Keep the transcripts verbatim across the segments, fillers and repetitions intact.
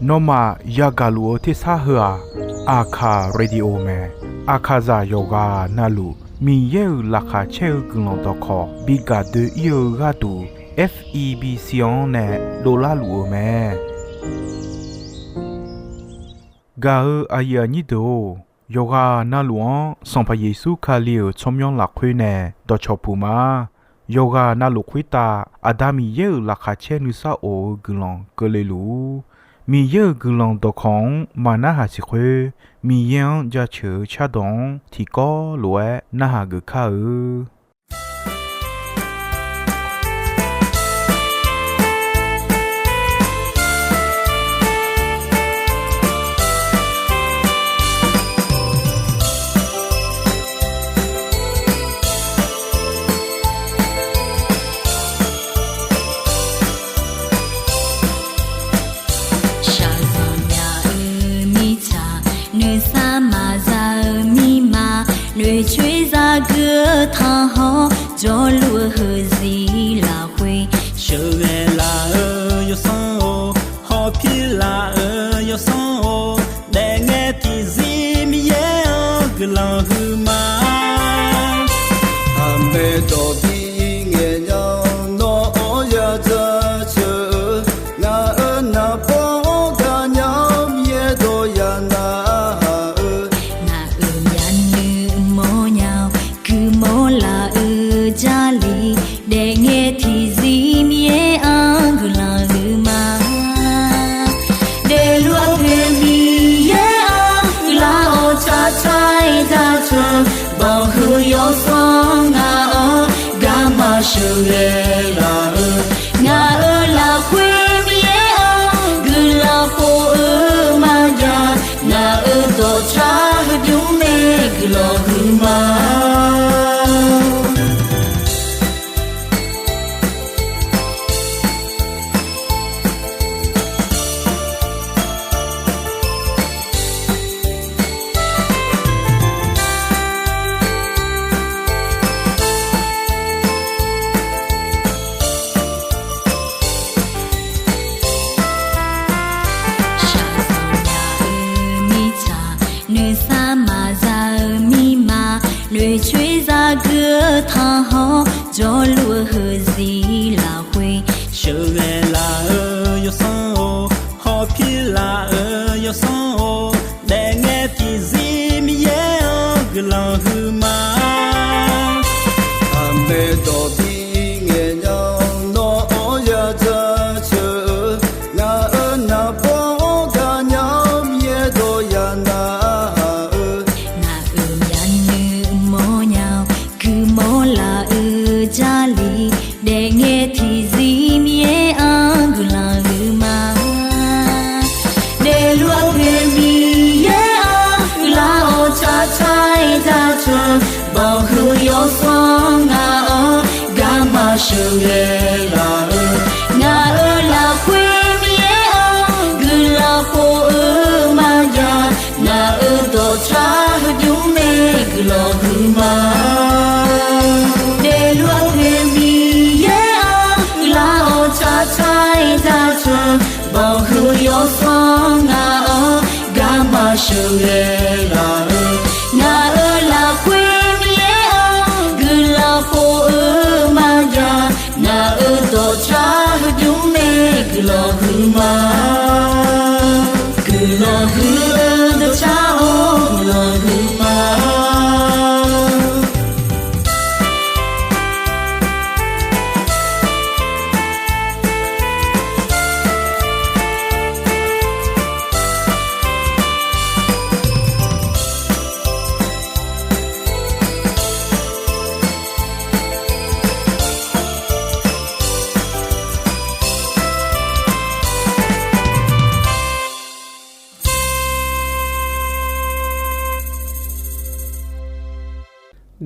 Nawmaf yagaq luf-eu tersar heu-aq, Aqkaq Radio mae. Aqkaqzaq yawqghaq navluf Miqyaer-euq laqkhaq caer-eu guiqlanq dawqkawq bi gaq doe-ir-eu gharduq, F E B C-anr nae dovlar luf-eu mae. Gaq-eu aqyuif aqnyir deuq-or, yawqghaq navluf-anr Sanqpaq Yeqsur Kali-euq tsawrmyanr lafkhoer nae dawqcawq puq ma. Yawqghaq navluf khoertav Aqda Miqyaer-euq laqkhaq caer nuisar of-eu guiqlanq keuvle luf-ur. Miqyaer-euq guiqlanq dawqkawq-anr maqnarhaq siq khoer, Miqyaer-anr jaceuq-eu cardawq-anr tiqkawv lof-aer narhaq geuf kar-eu. Shaqzanq nya-eu mirtsaq, nuisar maqza-eu mirma, noeqcoer zagui-eu tanqhawr, jawrluf-eu heuzir lafkhoer, sheuqghae laf-eu yawsanr-or, hawpir laf-eu yawsanr-or, daefngae tiqzir Miqyaer-anr guiqlanq huiqma. Aqmaeq dawq bi ngaeq nya-awr nawr-anr ya jaceuq-eu, ngaq-euq naqbawr-anr gaqnya-awr Miqyaer dawq ya narhaq-eu, ngaq-euq yanuiv mawrnya-awr guiqmawr laf-eu Jarlif, daefngae tiqzir Miqyaer-anr guiqlanq huiqma. Daefluf-eu poeq Miqyaer-anr guiqlanq-awr tsaqtsaq-aer jaceuq, banqhuiq yawsanr ngaq-anr garma sheuqghae laf-eu, ngaq-euq lafkhoer Miqyaer-anr guiqlanq khof-eu maqjav, ngaq-euq dawqtsaq heudymr nae guiqlanq huiqma. Shaqzanq nya-eu mirtsaq, nuisar maqza-eu mirma, noeqcoer zagui-eu tanqhawr, jawrluf-eu heuzir lafkhoer, sheuqghae laf-eu yawsanr-or, hawpir laf-eu yawsanr-or, daefngae tiqzir Miqyaer-anr guiqlanq huiqma. Aqmaeq dawq bi ngaeq nya-awr nawr-anr ya jaceuq-eu, ngaq-euq naqbawr-anr gaqnya-awr Miqyaer dawq ya narhaq-eu, ngaq-euq yanuiv mawrnya-awr guiqmawr laf-eu Jarlif, daefngae tiqzir Miqyaer-anr guiqlanq huiqma. Daefluf-eu poeq Miqyaer-anr guiqlanq-awr tsaqtsaq-aer jaceuq, banqhuiq yawsanr ngaq-anr garma sheuqghae laf-eu, ngaq-euq lafkhoer Miqyaer-anr guiqlanq khof-eu maqjav, ngaq-euq dawqtsaq heudymr nae guiqlanq huiqma. Daefluf-eu poeq Miqyaer-anr guiqlanq-awr tsaqtsaq-aer jaceuq, banqhuiq yawsanr ngaq-anr garma sheuqghae laf-eu, ngaq-euq lafkhoer Miqyaer-anr guiqlanq khof-eu maqjav, ngaq-euq dawqtsaq heudymr nae guiqlanq huiqma. Guiqlanq huiq-eu dawqtsaq-or, guiqlanq huiqma.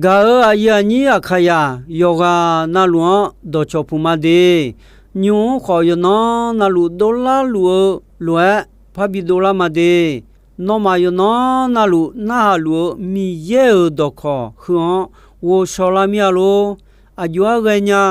Gaq-euq aqyuif aqnyir Aqkaqyaq yawqghaq navluf-anr dawqcawq puq ma de. Nymq-mr khawf yawqnan navluf dovlar luf-eu lof-aer parbi dovlar ma de. Nawmaf yawqnan navluf narhaq luf-eu Miqyaer-euq dawqkawq heu-anr ghovshaw lar mir-a lor. Aqjox-aer ghaenya,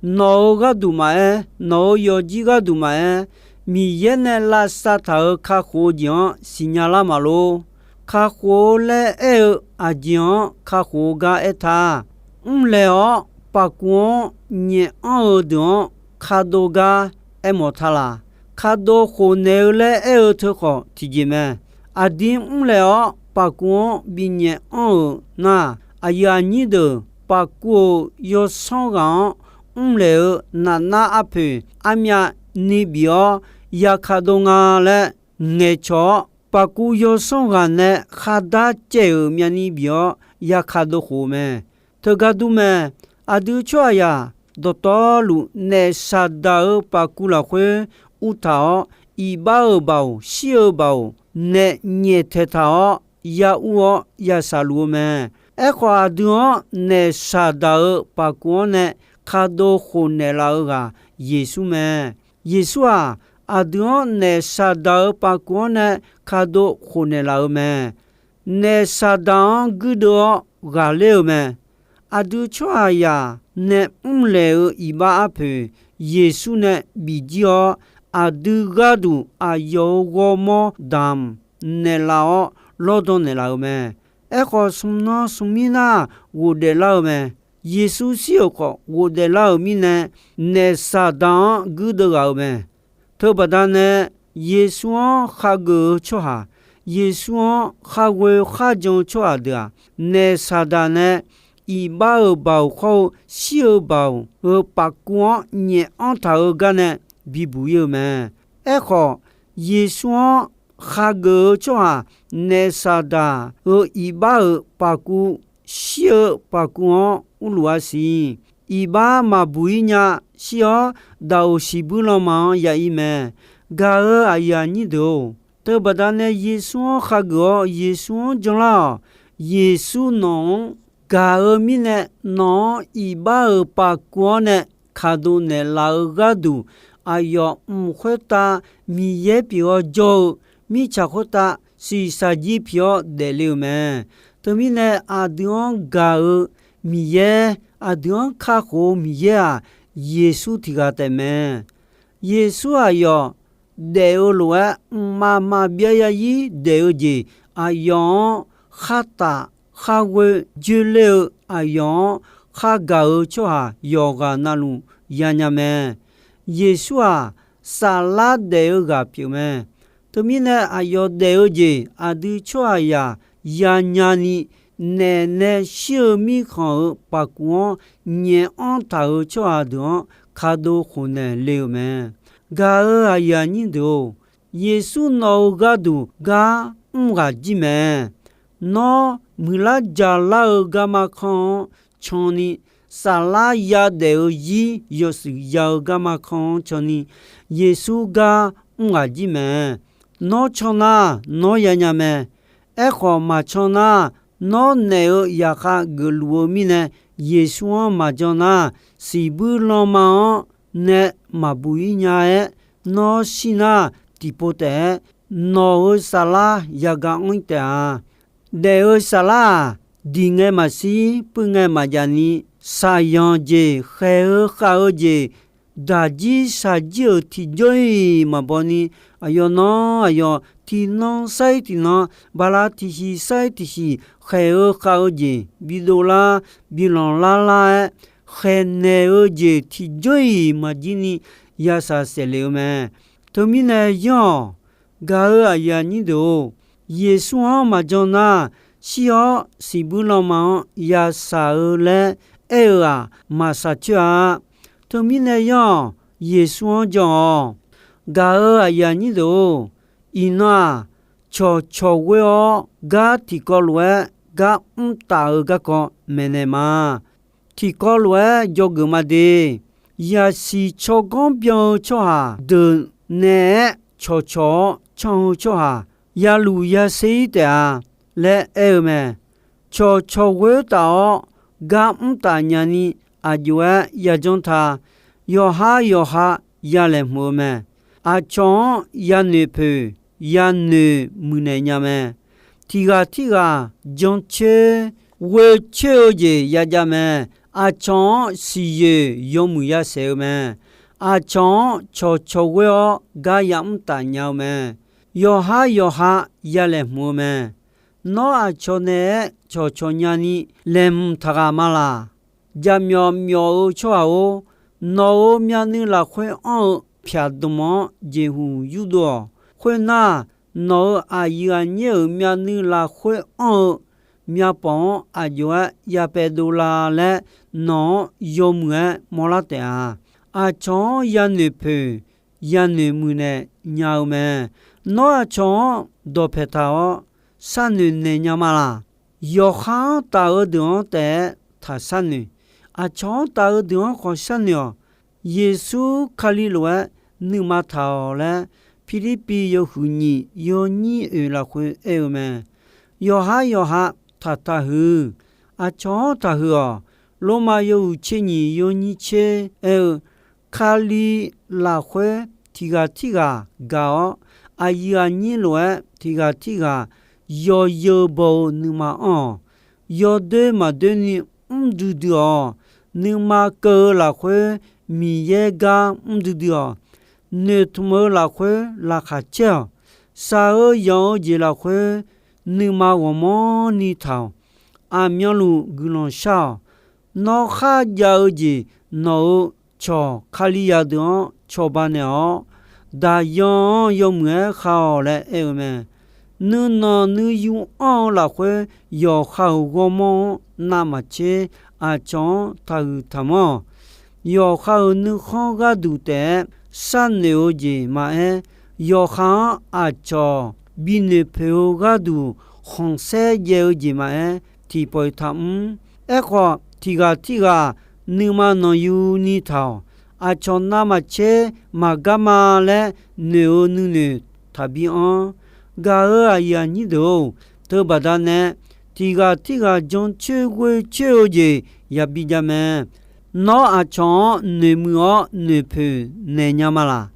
Nawq-euq gharduq maqaer, nawq-euq yawqjir gharduq maqaer, Miqyaer nae lavsav taq-euq kakhof-eu jeq-anr siqnya lar maqlor. Kakhof-eu laer aer-eu aqjeq-anr kakhof-eu gar aertaq. Mrlaeq-awr paqkuv-anr nyaef anr-eu deuq-anr kadov gar aermawf ta laq. Kadov khofnaeq-eu laer aer-eu teu khawf tiqjeq mae. Aqdir mrlaeq-awr paqkuv-anr binyaef anr-euq nar, aqyuif aqnyir deuq paqkuv-euq yawsanr ghaq-anr mrlaeq-eu nafnar arpoeq armyav ni bif-awr yakadov nga laer ngaeqcawq-awr, paqkuv yawsanr ghaq nae khardar caev-euq myavni bif-awr yakadov khof-eu mae. Teugar dur mae. Aqdui tsawrhaqzaq dawqtawvluf naef Saqdaq-euq paqkuv lafkhoer uvtaq-awr, iqbax-euq baoq, shir-eu baoq, naef nyaeftaeq taq-awr, ya ur-awr ya saqluf-eu mae. Aerkhawf, aqdui-anr naef Saqdaq-euq paqkuv-anr nae kadov khofnaeq laf-eu ghaq Yeqsur mae. Yeqsur-aq, aqdui-anr naef Saqdaq-euq paqkuv-anr nae kadov khofnaeq laf-eu mae. Naef Saqdaq-anr guirdeuv-awr ghaqler-eu mae. Aqdui tsawrhaqzaq nae mrlaeq-eu iqbax arpoeq Yeqsur nae bifjir-awr, aqdui gharduq aqyawf-euq ghawrmawr damq naeqlaf-awr lawrdan naeqlaf-eu mae. Aerkhawf, smq nan smq mir nar ghofdaef lar-eu mae. Yeqsur shir-euq khawf ghofdaeflar-euq mirnae, naef Saqdaq-anr guirdeuv ghaq-euq mae. Teubaqda nae, Yeqsur-anr khageuf-eu tsawrhaq, Yeqsur-anr kharghoe kharjan-eu tsawrhaq deuq-aq, naef Saqdaq nae iqbax-euq baoq khawr-eu shir-eu baoq-euq paqkuv-anr nyaef anr taq-eu gar nae bibuq ir-eu mae. Aerkhawf, Yeqsur-anr khageuf-eu tsawrhaq, naef Saqdaq-euq iqbax-euq paqkuv, shir-eu paqkuv-anr urluf-a siq. Iqbax maqbuq ir nya. Shir-awr, daqoq siqbuir lanma-anr ya ir mae. Gaq-euq aqyuif aqnyir deuq-or, teubaqda nae Yeqsur-anr khageuf-awr Yeqsur-anr janlar-awq. Yeqsur nawq-anr gaq-eu mirnae, nawq-anr iqbax-euq paqkuv-anr nae kaqdov naeqlaf-eu gharduq, aqyawf mq khoertav Miqyaer pyeuf-awr jawr-eu, mirtsaq khoertav shiqshaq jir pyeuf-awr daefle-euq mae. Teumirnae, aqdui-anr gaq-eu Miqyaer, aqdui-anr kakhof-eu Miqyaer-aq, Yeqsur tiq ghaq taef mae. Yeqsur aqyawf daef-eu lof-aer, mqmaq maqbyav zarzir daef-eu jeq, aqyawf-anr khartaf kharghoe joeler-eu, aqyawf-anr khargaq-eu tsawrhaq yawqghaq navluf yanya mae. Yeqsur-aq, saflar daef-eu ghaq pyeuf mae. Teumirnae, aqyawf daef-eu jeq aqdui tsawrhaqzaq yanya ni, naef nae shir-eu mirkhanq-euq paqkuv-anr nyaef anr taq-euq tsawrhaq deuq-anr kaqdov khofnaeq le-euq mae. Gaq-euq aqyuif aqnyir deuq-or, Yeqsur nawq-euq gharduq gar mr ghaq jir mae. Nawr muiqlar jaqlar-eu garma kanr-anr canni, saflar yadaef-eu zir yawshuif ya-eu garma kanr-anr canni, Yeqsur gar mr ghaq jir mae. Nawr can nar, nawr yanya mae. Aerkhawf, maqcan nar, nawr naef-eu zaqkhav geufluf-eu mirnae, Yeqsur-anr maqjan nar, siqbuir lanma-anr nae maqbuq ir nya-aer, nawr shir nar, tiqpov taef-aer nawq-euq saflar yagaq anr-ir taef-a. Daef-eu saflar-aq, diq ngae maqshir, puiv ngae maqjav ni, shaqyanq jeq, khaeq-eu khav-eu jeq, daqjir shaqjir-euq tiqjawr-iq maqbaw ni, aqyawf nan aqyawf tiqnan sar-ir tiqnan, bala tiqshiq sar-ir tiqshiq, khaeq-eu khav-eu jeq bidov lar, bilanq lar lar-aer, khaeqnaeq-eu jeq tiqjawr-iq maqjir ni yashaq saef le-eu mae. Teumirnae yanr-awq. Gaq-euq aqyuif aqnyir deuq-or, Yeqsur-anr maqjan nar, shir-awr siqbuir lanma-anr yashaq-eu laer aer-eu-aq, maqshaq coer-a. Teumirnae yanr-awq. Yeqsur-anr jan-awq. Gaq-euq aqyuif aqnyir deuq-or, iqnan-aq, cawqcawq ghoer-awr gar tiqkawv lof-aer gar mr taf-eu garkawv maeqnaeq ma. Tiqkawv lof-aer dzawgeuf ma de. Yaqsiq tsawrganr byan-eu tsawrhaq deuq naeq-aer cawqcawq-awr can-eu tsawrhaq ya luf ya ser-ir taef-a laer aer-eu mae. Cawqcawq ghoer taf-awr gar mr taf nya ni aqjox-aer yajanr ta. Yawqha yawqha ya laeqhmq-eu mae. Aqcawq-anr ya noeqpoeq, ya noeq muiqnaeq nya mae. Tiq ghaq tirghaq jancoer ghoecoer-eu jeq yajav mae. aqcawq-anr siqyoeq yawmuiq yasaef-eu mae. Aqcawq-anr cawqcawq ghoer-awr gar yamr taf nya-eu mae. Yawqhar yawqha yalaeq hmq-eu mae. Nawr aqcawq naeq-aer cawqcawq nyani laeqhmq taqghaq ma laq? Jaqmyawf myawf-eu tsawrhaq-or, nawq-euq myavnuiv lafkhoer anr-eu pyaq dmq-anr jeqhuq yurdov-awq. Khoernar, nawq-euq aqyuif aqnyir-euq myavnuiv lafkhoer anr-eu myavpawf-anr aqjox-aer ya paev dovlar laer nawq-anr yawmuiq-aer mawrlar taef-a. Aqcawq-anr yanoeq poeq yanoeq muiqnaeq nya-eu mae. Nawr aqcawq-anr dawqpae taq-awr sharnoeq naeq nya ma laq? Yawqha-anr taf-eu deuq-anr taef-aer taq sharnoeq. Aqcawq-anr taf-eu deuq-anr khawf sharnoeq-awq. Yeqsur Kali lof-aer nuima taq-awq laer, Pirlirpiv yawhuiq nyiq yawnyir oeq lafkhoer aer-eu mae. Yawqhar yawqha taqtaq huiq. Aqcawq-anr taqhuiq-awq. Lormav yawhuiq tser nyiq yawnyir tser aer-eu, Kali lafkhoer tiq ghaq tirghaq gaq-awr, aqyuif aqnyir lof-aer tiq ghaq tirghaq yawzeu baw-eu nuima anr-awq. Yawdoer maqdoer ni mr duidui-awq. Nuima keuv-eu lafkhoer Miqyaer gar mr duidui-awq. Noeqtmq-eu lafkhoer laqkhaq caer-awq. Shaq-eu yanq-eu jeq lafkhoer nuima ghawqmanrni taq-awq. Aqmyanluf guiqlanq shar-awq. Nawr kharjav-eu jeq nawq-euq cawq Kalizaq deuq-anr cawba naeq-awr, daqyan-anr yawmuiq-aer khav-awq laer aer-eu mae. Nuinanq nuiyu anr-eu lafkhoer yawqha-euq ghawrmawr-anr navmaqtser aqcawq-anr taqhuiq taqmanr-awq. Yawqha-euq nuikhanr gharduq taef-aer sharnoeq-eu jeq maqaer, yawqha-anr aqcawq binoeq poeq-eu gharduq khanqsaer jaev-eu jeq maqaer, tiqpawf-iq taqmr. Aerkhawf, tiq ghaq tirghaq nuima nanqyuni taq-awq. Aqcawq navmaqtser maqgar ma laer noeq-eu nuinoeq taqbi anr. Gaq-euq aqyuif aqnyir deuq-or, teubaqda nae tiq ghaq tirghaq jancoer ghoer coer-eu jeq yabi jav mae. Nawr aqcawq-anr noeqmuiq-awr noeqpoeq naeq nya ma laq?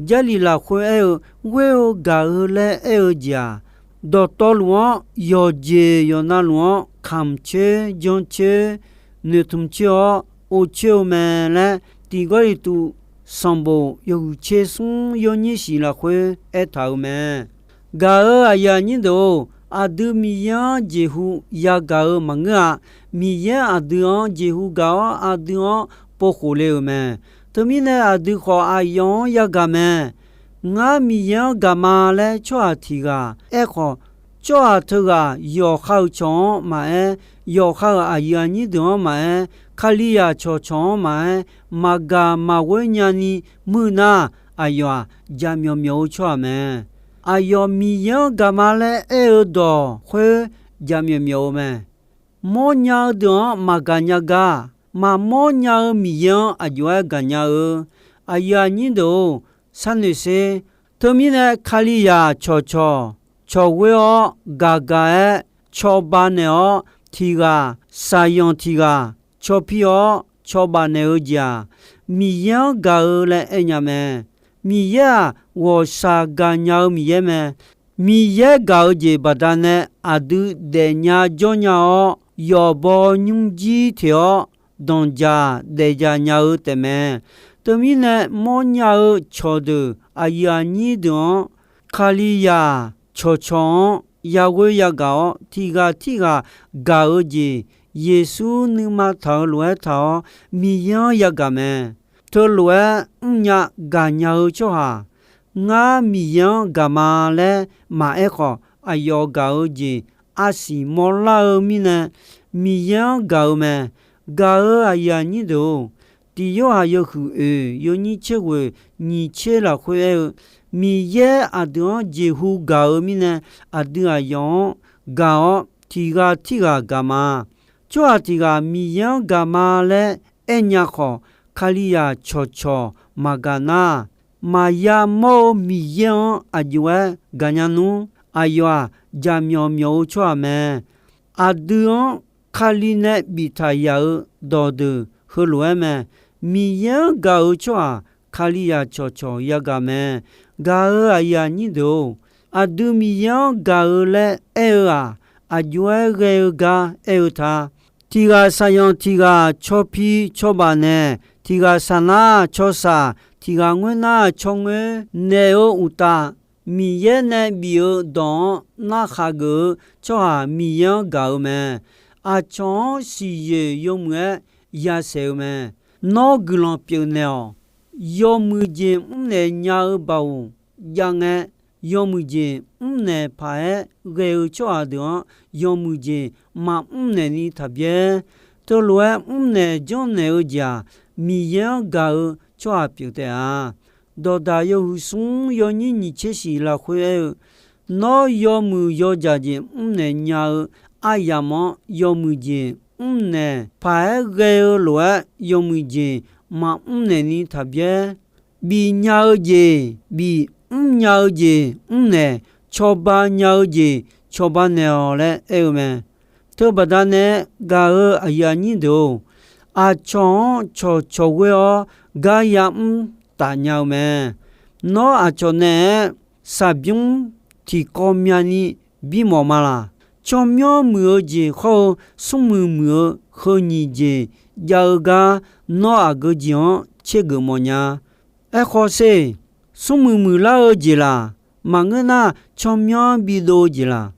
Jarlif lafkhoer aer-eu, ghoer-eu gaq-eu laer aer-eu jeq-aq, dawqtawvluf-anr yawqjeq yawqnavluf-anr kamq coer jancoer noeqtmq coer-awr or coer-eu mae laer, Tiq Gawrliqtu sanqbof yawhuiq tser smr yawnyir shiq lafkhoer aertaq-euq mae. Gaq-euq aqyuif aqnyir deuq-or, aqdui Miqyaer-anr jeqhu yagaq-eu maqngeur-a. Miqyaer aqdui-anr jeqhu gaq-awr aqdui-anr povkhof le-euq mae. Teumirnae aqdui khawf aqyawf-anr yagaq mae. Ngar Miqyaer-anr gaq ma laer tsawrhaq tiq ghaq aerkhawf, tsawrhaq teughaq yawqha-euq cawq-anr maqaer, yawqha-euq aqyuif aqnyir deuq-anr maqaer, Kalizaq cawqcawq-anr maqaer, maqgaq maqghoer nyani muir nar, aqyawf-aq jaqmyawf myawf-eu tsawrhaq mae. Aqyawf Miqyaer-anr gaq ma laer aer-eu dawq khoer jaqmyawf myawf-eu mae. Mawrnya-eu deuq-anr maqgaq nya gar, maqmawr nya-eu Miqyaer-anr aqjox-aer gaqnya-eu. Aqyuif aqnyir deuq-or, sharnoeq sher. Teumirnae Kalizaq cawqcawq cawqghoer-awr gaqgaq-aer cawba naeq-awr, tiq ghaq shaqyanq tiq ghaq cawpir-awr cawba naeq-eu jeq-aq, Miqyaer-anr gaq-eu laer aernya mae. Miqyaer-aq, ghawqshaq gaqnya-eu Miqyaer mae. Miqyaer gaq-eu jeq baqdanae aqdui daefnya jawrnya-awr, yawqbaw nymrjir teq-awr danqjaq daefjaq nya-eu taefmae. Teumirnae mawrnya-eu cawqdeuq aqyuif aqnyir deuq-anr, Kalizaq cawqcawq-anr yaghoer yagaq-awr, tiq ghaq tirghaq gaq-eu jeq Yeqsur nuima taq-eu lof-aer taq-awr Miqyaer-anr yagaq mae. Teulof-aer mrnya gaqnya-eu tsawrhaq, ngar Miqyaer-anr gaq ma laer maqaer khawf, aqyawf gaq-eu jeq arsiq mawrlar-eu mirnae, Miqyaer-anr gaq-eu mae. Gaq-euq aqyuif aqnyir deuq-or, Tiq Yorhaq yawhuiq oeq yawnyir tser ghoeq nyiq tser lafkhoer aer-eu, Miqyaer aqdui-anr jeqhu gaq-eu mirnae, aqdui aqyawf-anr gaq-awr tiq ghaq tirghaq gaq ma. Tsawrhaq tiq ghaq Miqyaer-anr gaq ma laer aernya khawf, Kalizaq cawqcawq maqgaq nar, maqya mawr-eu Miqyaer-anr aqjox-aer gaqnya nmr. Aqyawf-aq, jaqmyawf myawf-eu tsawrhaq mae. Aqdui-anr Kali nae biftaq yaq-eu dawqdeuq heulof-aer mae. Miqyaer-anr gaq-eu tsawrhaq Kalizaq cawqcawq yagaq mae. Gaq-euq aqyuif aqnyir deuq-or, aqdui Miqyaer-anr gaq-eu laer aer-eu-aq, aqjox-aer ghae-eu gar aer-eu ta. Tiq ghaq saqyanq tiq ghaq cawpi cawbaq nae, tiq ghaq saqnar cawsaq, tiq ghaq ngoernar cawrngoer naeq-eu uqtaf, Miqyaer nae bif-eu dawq-anr narhaq geuf-eu tsawrhaq Miqyaer-anr gaq-eu mae. Aqcawq-anr siqyoeq yawmuiq-aer yasaeq-eu mae. Nawr guiqlanq pyeufnaeq-awq. Yawmuiq jeq mrnaeq nya-eu baoq jav ngae, yawmuiq jeq mrnaeq paq-aer ghae-eu tsawrhaq deuq-anr yawmuiq jeq maqmr naeqni taqbyaer. Teulof-aer mrnaeq janrnaeq-eu jeq-aq, Miqyaer-anr gaq-eu tsawrhaq pyeuf taef-a. Dawqdaq yawhuiq smr yawnyir nyiq tser shiq lafkhoer aer-eu, Nawr yawmuiq yawdzaq jeq mrnaeq nya-eu aryamq-anr yawmuiq jeq mrnaeq paq-aer ghae-eu lof-aer, yawmuiq jeq maqmr naeqni taqbyaer. Bif nya-eu jeq bif, mrnya-eu jeq mrnaeq, cawba nya-eu jeq cawba naeq-awq laer aer-eu mae. Teubaqda nae gaq-eu aqyuif aqnyir deuq-or, aqcawq-anr cawqcawq ghoer-awr gar yamr taf nya-eu mae. Nawr aqcawq naeq-aer shaqbymr tiqkawv myavni bimawf ma laq? Tsawrmyanr muiq-eu jeq hawr-eu smrmuiq muiq-eu heu nyiq jeq jav-eu gar, nawr aqgeu jeq-anr tsergeuf mawfnya. Aerkhawf sher, smrmuiq muiqlar-eu jeq laq? Maqngeur nar, tsawrmyanr bidov-eu jeq laq?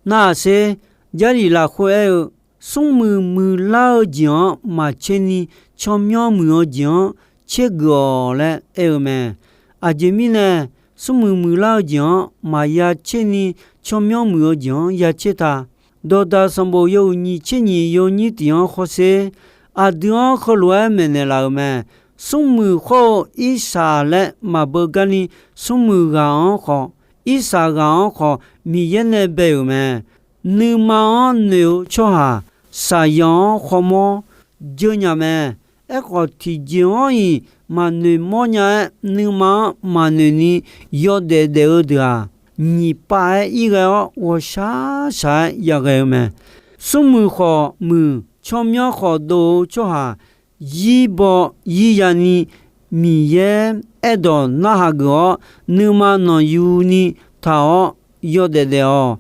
Nar-aq sher, Jarlif lafkhoer aer-eu, smrmuiq muiqlar-eu jeq-anr maqtser ni, tsawrmyanr muiq-eu jeq-anr tsergeuf-awq laer aer-eu mae. Aqjeq mirnae, smrmuiq muiqlar-eu jeq-anr maqya tser ni, tsawrmyanr muiq-eu jeq-anr ya tser ta. Dawqdaq sanqbof yawhuiq nyiq tser nyiq yawnyir tiq-anr hawsher, aqdui-anr heulof-aer maeqnaeq laf-euq mae. Smrmuiq hawr-eu Irsaq laer maqbeu garni, smrmuiq ghaq-anr khawf, Irsaq ghaq-anr khawf Miqyaer nae bae-euq mae. Nuima-anr noeq-eu tsawrhaq saqyanq-anr khawmawr dzeur nya mae. Aerkhawf, tiqjeq-anr-iq maqnoeq mawrnya-aer, nuima-anr maqnoeq ni yawdaef daef-eu deuq-aq, nyiq pav-aer ir ghae-awr ghawqshaq shaq-aer yaghae-eu mae. Smrmuiq khawf muiq, tsawrmyanr khawf dov-eu tsawrhaq, yir baw yir ya ni Miqyaer aerdawq narhaq geuf-awr, nuima nanqyuni taq-awr yawdaef daef-awq.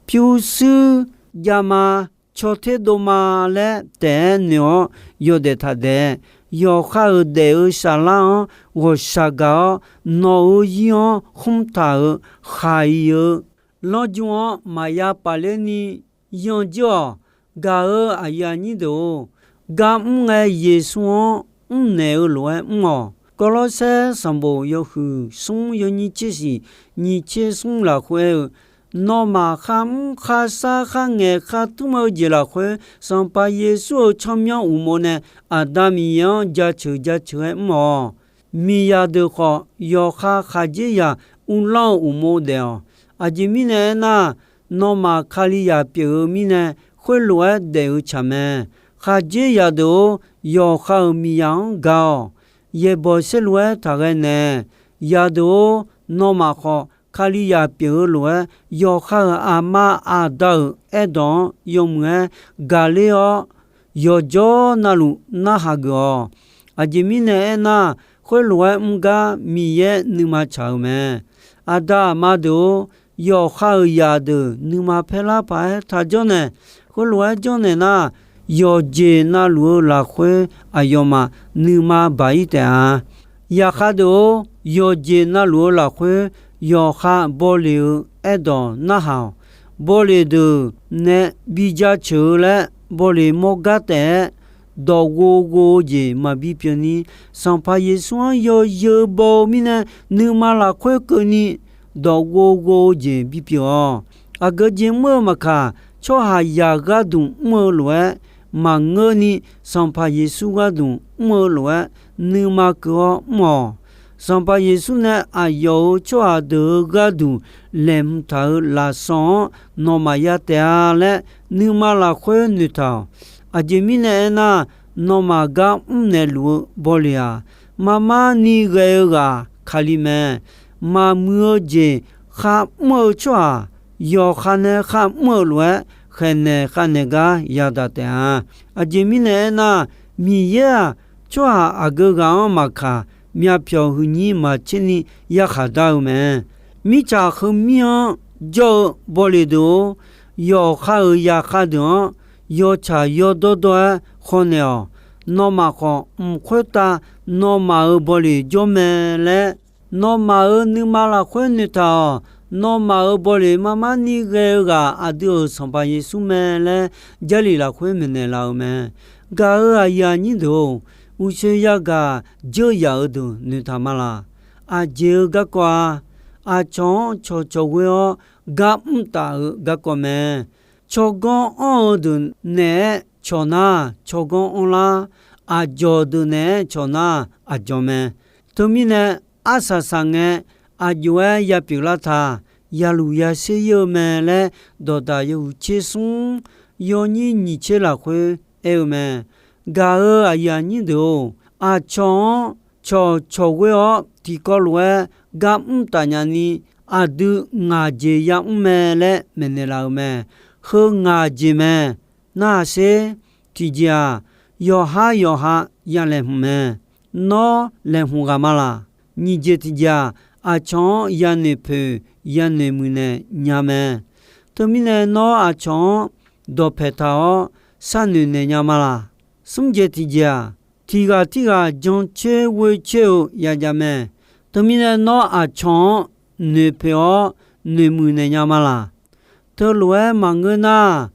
Pyurshuir javma, caw ter dovma laer taef-aer noeq-awr yawdaef taq daef. Yawqha-euq daef-eu saflar-anr ghawqshaq gaq-awr, nawq-euq yir-anr khmr taq-euq khaq-iq-eu lanrju-anr maqya pafler ni yanjir-awq. Gaq-eu aqyuif aqnyir deuq-or, gar mr ngae Yeqsur-anr mrnaeq-eu lof-aer mr-awq. Gawrlawrsaer sanqbof yawhuiq smr yawnyir tser shiq nyiq tser smr lafkhoer aer-eu, nawmaf kharmr kharsar kharngaeq khartmr-eu jeq lafkhoer, Sanqpaq Yeqsur-euq tsawrmyanr uqmov nae Aqda Miqyaer-anr jaceuq jaceuq-aer mr-awq. Miqzaq deuq khawf, yawqha khaqdzerzaq uvlanr-eu uqmov daef-awq. Aqjeq mirnae aernar, nawmaf Kalizaq pyeuf-eu mirnae, khoerlof-aer daef-eu tsaq mae. Khaqdzerzaq deuq-or, yawqha-euq miqzaq-anr gaq-awq. Yaeqbawq saerlu-aer taqghae naeq. Zaqdeuq-or, nawmaf khawf Kalizaq pyeuf-eu lof-aer, yawqha-euq aqma aqda-euq aerdawq-anr yawmuiq-aer gaqler-awr, yawqjawr navluf narhaq geuf-awq. Aqjeq mirnae aernar, khoerlof-aer mr gar Miqyaer nuima tsaq-euq mae. Aqda aqma deuq-or, yawqha-euq zaqdeuq nuima paerlar paq-aer taq jawrnaeq. Khoerlof-aer jawrnaeq nar, yawqjeq navluf-eu lafkhoer aqyawfmaf nuima baq-ir taef-a. Zaqkhav deuq-or, yawqjeq navluf-eu lafkhoer yawqha bawleq-eu aerdawq narhaq-awq. Bawleq deuq nae bi jaceuq-eu laer bawleq mawrgar taef-aer dawq ghov ghov-eu jeq maqbi pyeuf ni, Sanqpaq Yeqsur-anr yawzeu baw-eu mirnae nuima lafkhoer keuvni dawq ghov ghov-eu jeq bipyeuf-awq. Aqgeu jeq mr-eu maqkaq, tsawrhaqzaq gharduq mr-eu lof-aer maqngeur ni, Sanqpaq Yeqsur gharduq mr-eu lof-aer nuima keuv-awr mr-awq. Sanqpaq Yeqsur nae aqyawf-euq tsawrhaq deuq-euq gharduq laeqhmq taq-euq lafsawq-anr nawmaf ya taef-a laer, nuima lafkhoer noeqtaq-awq. Aqjeq mirnae aernar, nawmaf gar mrnaeq luf-eu bawleq-aq, marmar ni ghae-eu ghaq Kali mae. Maqmuiq-eu jeq kharmr-eu tsawrhaq, yawqha nae kharmr-eu lof-aer khaeqnaeq khavnaeq gar yadaq taef-a. Aqjeq mirnae aernar, Miqyaer-aq, tsawrhaq aqgeu ghaq-anr maqkaq, myavpyawq huiqnyir maqtser ni yarkhaq dar-eu mae. Mirtsaq heumir-anr jawr-eu bawleq deuq-or, yawqha-euq zaqkhav deuq-anr yawtsaq yawdawr dawr-aer khawf naeq-awq. Nawmaf khawf, mq khoertav nawmaf-euq bawleq jawr mae laer, nawmaf-euq nuima lafkhoer noeqtaq-awq. Nawmaf-euq bawleq marmar ni ghae-eu ghaq aqdui-euq Sanqpaq Yeqsur mae laer, Jarlif lafkhoer maeqnaeq laf-euq mae. Gaq-euq aqyuif aqnyir deuq-or, uqshoe yagaq dzeur yaf-eu deuq noeqtaq ma laq? Aqjeq-eu garkawv-a, aqcawq-anr cawqcawq ghoer-awr gar mr taf-eu garkawv mae. Tsawrganr anr-eu deuq naeq-aer cawq nar, tsawrganr anrlar. Aqdzawq deuq naeq-aer cawq nar, aqdzawq mae. Teumirnae, arsaq saqngae aqjox-aer ya pyeuflar ta, ya luq ya sher ir-eu mae laer, dawqdaq yawhuiq tser smr yawnyir nyiq tser lafkhoer aer-eu mae. Gaq-euq aqyuif aqnyir deuq-or, aqcawq-anr cawqcawq ghoer-awr tiqkawv lof-aer gar mr taf nya ni, aqdui ngaq jeq yamr mae laer maeqnaeq laf-euq mae. Heu ngaq jeq mae. Narhaq sher. Tiqjeq-aq, yawqhar yawqha ya laeqhmq mae. Nawr laeqhmq ghaq ma laq? Nyiq jeq tiqjeq-aq, aqcawq-anr yanoeq poeq yanoeq muiqnaeq nya mae. Teumirnae nawr aqcawq-anr dawqpaeq taq-awr sharnoeq naeq nya ma laq? Smr jeq tiqjeq-aq, tiq ghaq tirghaq jancoer ghoer coer-eu yajav mae. Teumirnae nawr aqcawq-anr noeqpoeq-awr noeqmuiq naeq nya ma laq? Teulof-aer maqngeur nar,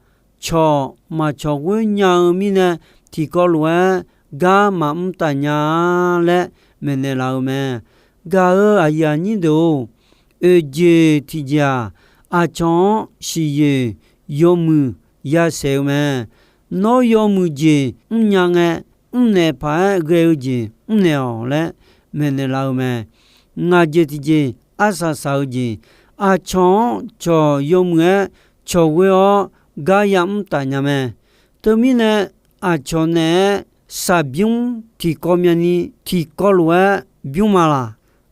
cawq maqcawq ghoer nya-eu mirnae, tiqkawv lof-aer gar maqmr taf nya-a laer maeqnaeq laf-eu mae. Gaq-euq aqyuif aqnyir deuq-or, oeqjeq tiqjeq-aq, aqcawq-anr siqyoeq yawmuiq yasaeq-eu mae. Nawr yawmuiq jeq mrnya ngae, mrnaeq paq-aer ghae-eu jeq mrnaeq-awq laer maeqnaeq laf-eu mae. Ngaq jeq tiqjeq arsaq saq-eu jeq, aqcawq-anr cawq yawmuiq-aer cawq ghoer-awr gar yamr taf nya mae. Teumirnae, aqcawq naeq-aer shaqbymr tiqkawv myavni tiqkawv lof-aer bymr ma laq?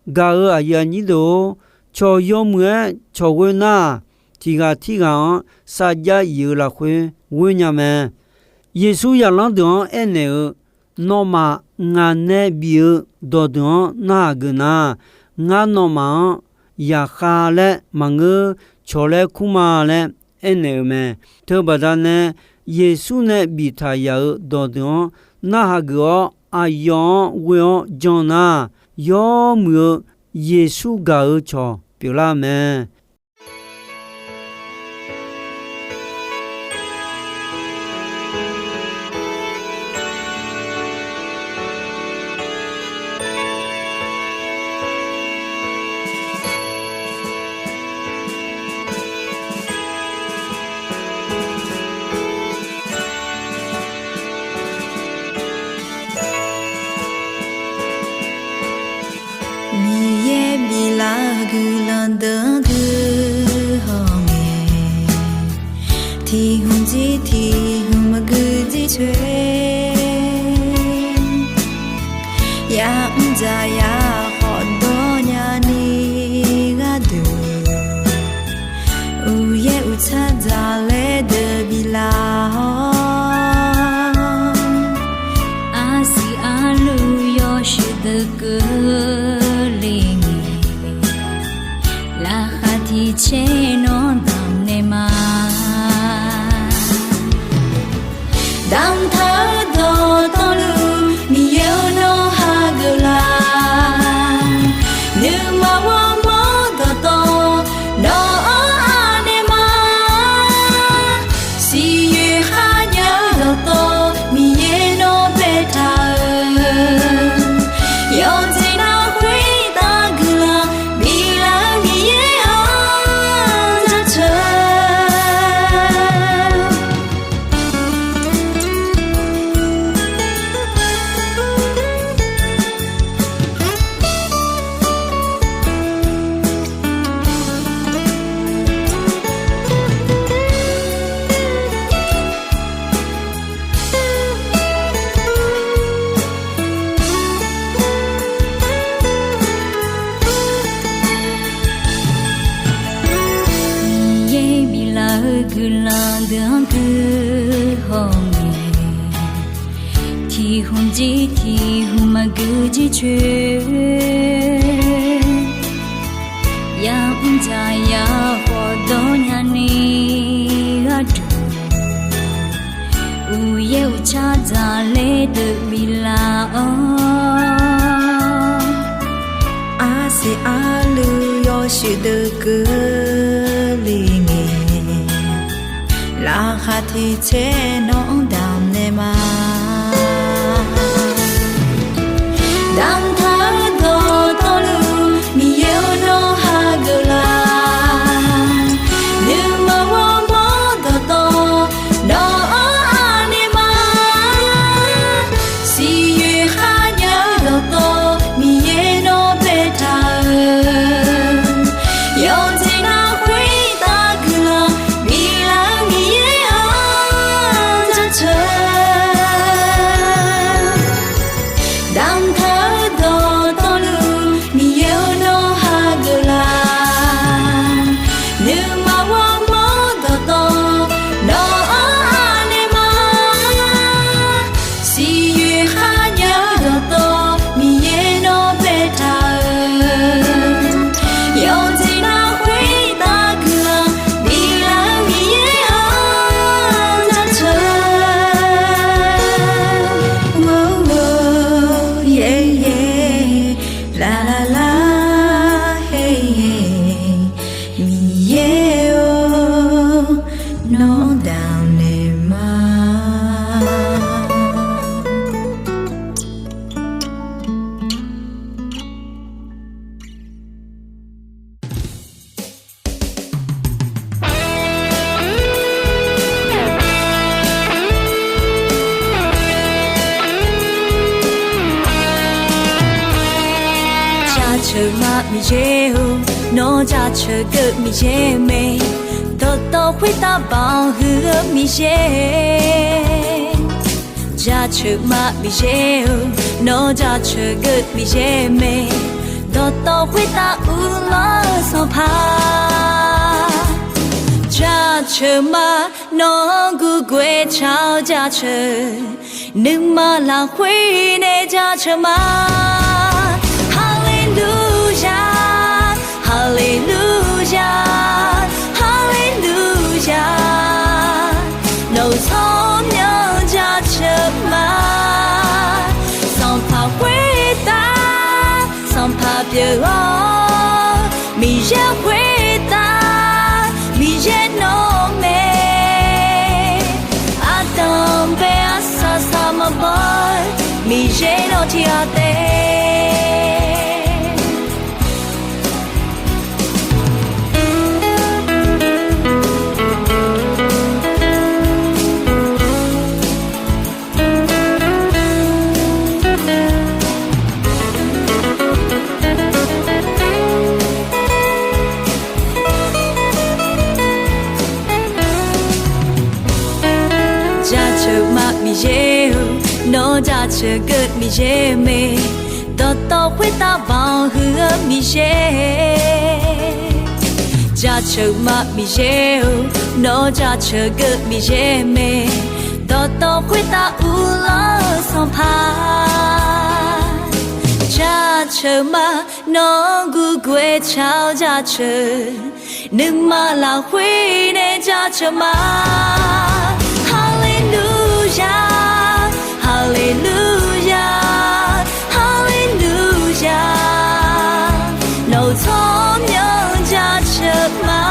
Gaq-euq aqyuif aqnyir deuq-or, cawq yawmuiq-aer cawq ghoer nar-aq, tiq ghaq tirghaq-anr sarjax if-eu lafkhoer ghoer nya mae. Yeqsur zaqlanr deuq-anr aernaeq-eu, Nawmaf ngaq nae bif-eu dawqdeuq-anr narhaq geuf nar, ngar nawmaf-anr yaqkhav laer maqngeur, cawq laer kur ma laer aernaeq-euq mae. Teubaqda nae Yeqsur nae biftaq yaf-euq dawqdeuq-anr narhaq geuf-awr, aqyawf-anr ghoe-awr jan nar, yawmuiq-eu Yeqsur gaq-eu cawq pyeuflar-eu mae. Miqyaer biflaf-eu guiqlanq deuq-anr guihaw ngae, tiq hmq jir tiq hmq maqgui jir coer, yamr dzaq ya khawf dawr nyani gharduq, uqyaer uqtsar dzaq laer deuq biflaf-awr, arsiq arluf yawshuif deuq keuvle ngae, laqkhaq tiq caer nawr damq naeq ma. Damqtaq-eu dawqtawvluf Miqyaer-or nawr hageuf laf. Nuima ghawrmawr dawqtawv nawq-anr anaeq ma. Siqyoeq kharjav-eu dawqtawv Miqyaer nawr baetaq-euq, yawqjeq nar khoertav guiqlanq biflaf-eu Miqyaer-anr jaceuq. Miqyaer biflaf-eu guiqlanq deuq-anr guihaw ngae, tiq hmq jir tiq hmq maqgui jir coer, yamr dzaq ya khawf dawr nyani gharduq, Caqdzaq ler deuq biflaf-awr, arsiq arluiv yawshuif deuq keuvle ngae, laqkhaq tiq tser nawq-anr damq naeq ma. Damqtaq-eu dawqtawvluf Miqyaer-or, nawr hageuf laf. Nuima ghawrmawr dawqtawv nawq-anr anaeq ma. Siqyoeq kharnya-eu dawqtawv Miqyaer nawr baetaq-euq, yawqjeq nar khoertav guiqlanq biflaf-eu Miqyaer-anr jaceuq. Damqtaq-eu dawqtawvluf Miqyaer-or, nawr hageuf laf. Nuima ghawrmawr dawqtawv nawq-anr anaeq ma. Siqyoeq kharnya-eu dawqtawv Miqyaer nawr baetaq-euq, yawqjeq nar khoertav guiqlanq biflaf-eu Miqyaer-anr jaceuq. Laqlaqlar, Miqyaer-or, nawr damq naeq ma. Jaceuq ma Miqyaer-or, nawr jaceuq geuv Miqyaer mae. Dawqtawv khoertav baoq huiq-eu Miqyaer. Jaceuq ma Miqyaer-or, nawr jaceuq geuv Miqyaer mae. Dawqtawv khoertav uvlanr-eu Sanqpaq, jaceuq ma. Nawq-anr gurghoe taq-awr jaceuq, nuima lafkhoer nae jaceuq ma. Haleluya, haleluya, haleluya. Nawq-euq tsawrmyanr jaceuq ma. Sanqpaq khoertav, Sanqpaq pyeuf-awr, Miqyaer khoertav, Miqyaer nawr mae. Ardanq bae arsaq saq maqbaw-eu, Miqyaer nawr tiq ghaq taef. Jaceuq ma Miqyaer-or, nawr jaceuq geuv Miqyaer mae. Dawqtawv khoertav baoq huiq-eu Miqyaer. Jaceuq ma Miqyaer-or, nawr jaceuq geuv Miqyaer mae. Dawqtawv khoertav uvlanr-eu Sanqpaq, jaceuq ma. Nawq-anr gurghoe taq-awr jaceuq, nuima lafkhoer nae jaceuq ma. Haleluya, haleluya, haleluya. Nawq-euq tsawrmyanr jaceuq ma.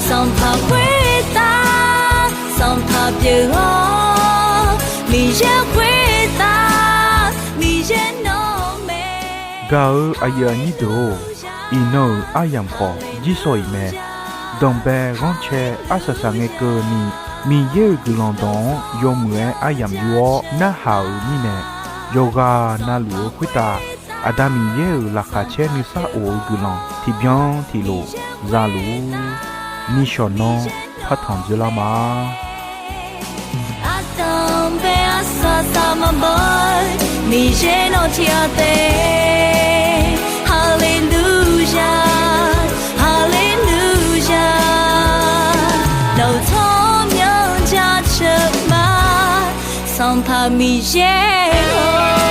Sanqpaq khoertav, Sanqpaq pyeuf-awr, Miqyaer khoertav, Miqyaer nawr mae. Gaq-eu aqyuif aqnyir deuq-or, iqnan-euq aryamq khawf jirsawq iq mae. Danqbae ghanrcae arsaq saqngae keuvni, Miqyaer-euq guiqlanq dawq-anr yawmuiq-aer aryamq yur-awr narhaq-euq mirnae, yawqghaq navluf-eu khoertav Aqda Miqyaer-euq laqkhaq caer nuisar of-eu guiqlanq tiqbyan tiqlof zaluf-ur. Nishawq nanr partanq dzeurlar ma. Ardanqbae arsaq saq maqbaw-eu, Miqyaer nawr tiq ghaq taef. Haleluya, haleluya. Nawq-euq tsawrmyanr jaceuq ma, Sanqpaq Miqyaer-or.